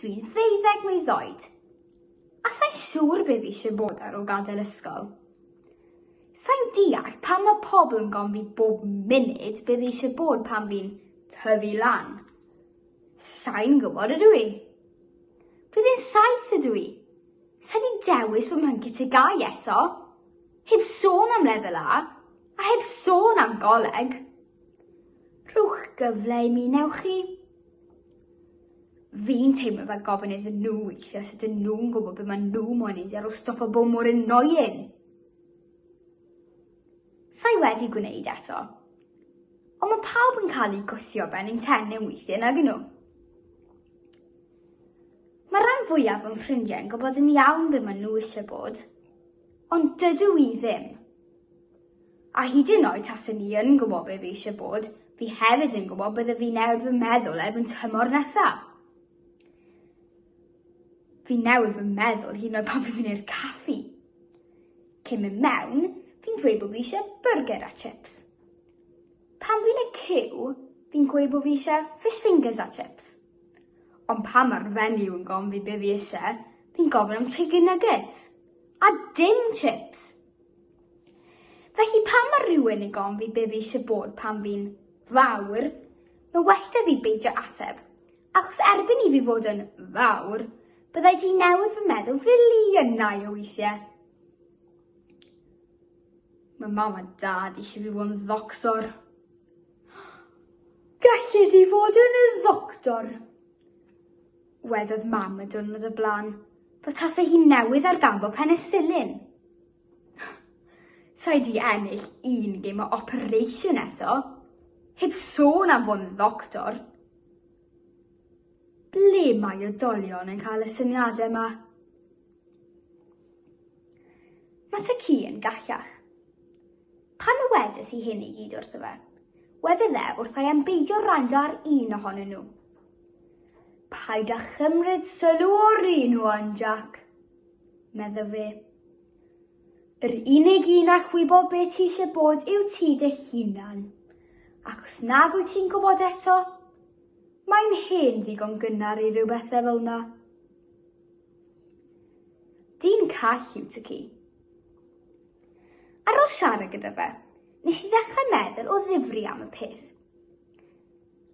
Dwi'n ddeuddeg mlwydd oed. A sa'n siŵr be fi eisiau bod ar ôl gadael ysgol. Sa'n deall pam mae pobl yn gofyn fi bob munud be fi eisiau bod pan fi'n tyfu lan. Sa'n gwybod ydw i. Blwyddyn saith ydw i. Sa'i di dewis fy mhync TGAU eto. Heb sôn am lefel A, a heb sôn am goleg. Rhowch gyfle i mi, newch chi? Fi'n teimlo fel gofyn iddyn nhw weithiau sut ydyn nhw'n gwybod beth maen nhw moyn neud ar ôl stopo bod mor annoying. Sa'i wedi gwneud eto. Ond mae pawb yn cael eu gwthio ben ein tennyn weithiau nag nhw. Mae rhan fwyaf o'n ffrindiau yn gwybod yn iawn beth maen nhw eisiau bod, ond dydw i ddim. A hyd yn oed tasen i yn gwybod be fi eisiau bod, fi hefyd yn gwybod bydde fi newid fy meddwl erbyn tymor nesaf. Fi newid fy meddwl hyd yn oed pan fi'n mynd i'r caffi. Cyn mynd mewn, fi'n dweud bod fi eisiau byrger a chips. Pan fi'n y cyw, fi'n gweud bod fi eisiau fish fingers a chips. Ond pan mae'r fenyw yn gofyn fi be fi eisiau, fi'n gofyn am chicken nuggets. A dim chips. Felly pan mae rhywun yn gofyn fi be fi eisiau bod pan fi'n fawr, mae well da fi beidio ateb. Achos erbyn i fi fod yn fawr, byddai di newid fy meddwl filiynau o weithiau. Mae mam a dad eisiau fi fod yn ddoctor. Gallu di fod yn y ddoctor! Wedodd mam y diwrnod o blaen, fel tase hi newydd arganfod penicillin. Sa i di ennill un gêm o Operation eto, heb sôn am fod yn ddoctor. Ble mae oedolion yn cael y syniadau yma? Mae ty ci yn gallach. Pan wedes i hyn i gyd wrtho fe, wedodd e wrtha i am beidio rando ar un ohonyn nhw. Paid â chymryd sylw o'r un wan, Jack, medda fe. Yr unig un all wybod be ti eisiau bod yw ti dy hunan. Ac os nag wyt ti'n gwybod eto, mae'n hen ddigon gynnar i ryw bethau fel yna. Dyn call yw ty ci. Ar ôl siarad gyda fe, nes i ddechrau meddwl o ddifri am y peth.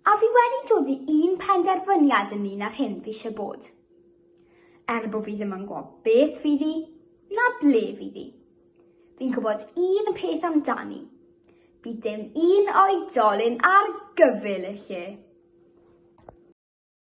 A fi wedi dod i un penderfyniad ynglyn â'r hyn fi eisiau bod. Er bod fi ddim yn gwybod beth fydd hi, na ble fydd hi. Fi'n gwybod un peth amdani. Bydd dim un oedolyn ar gyfyl y lle.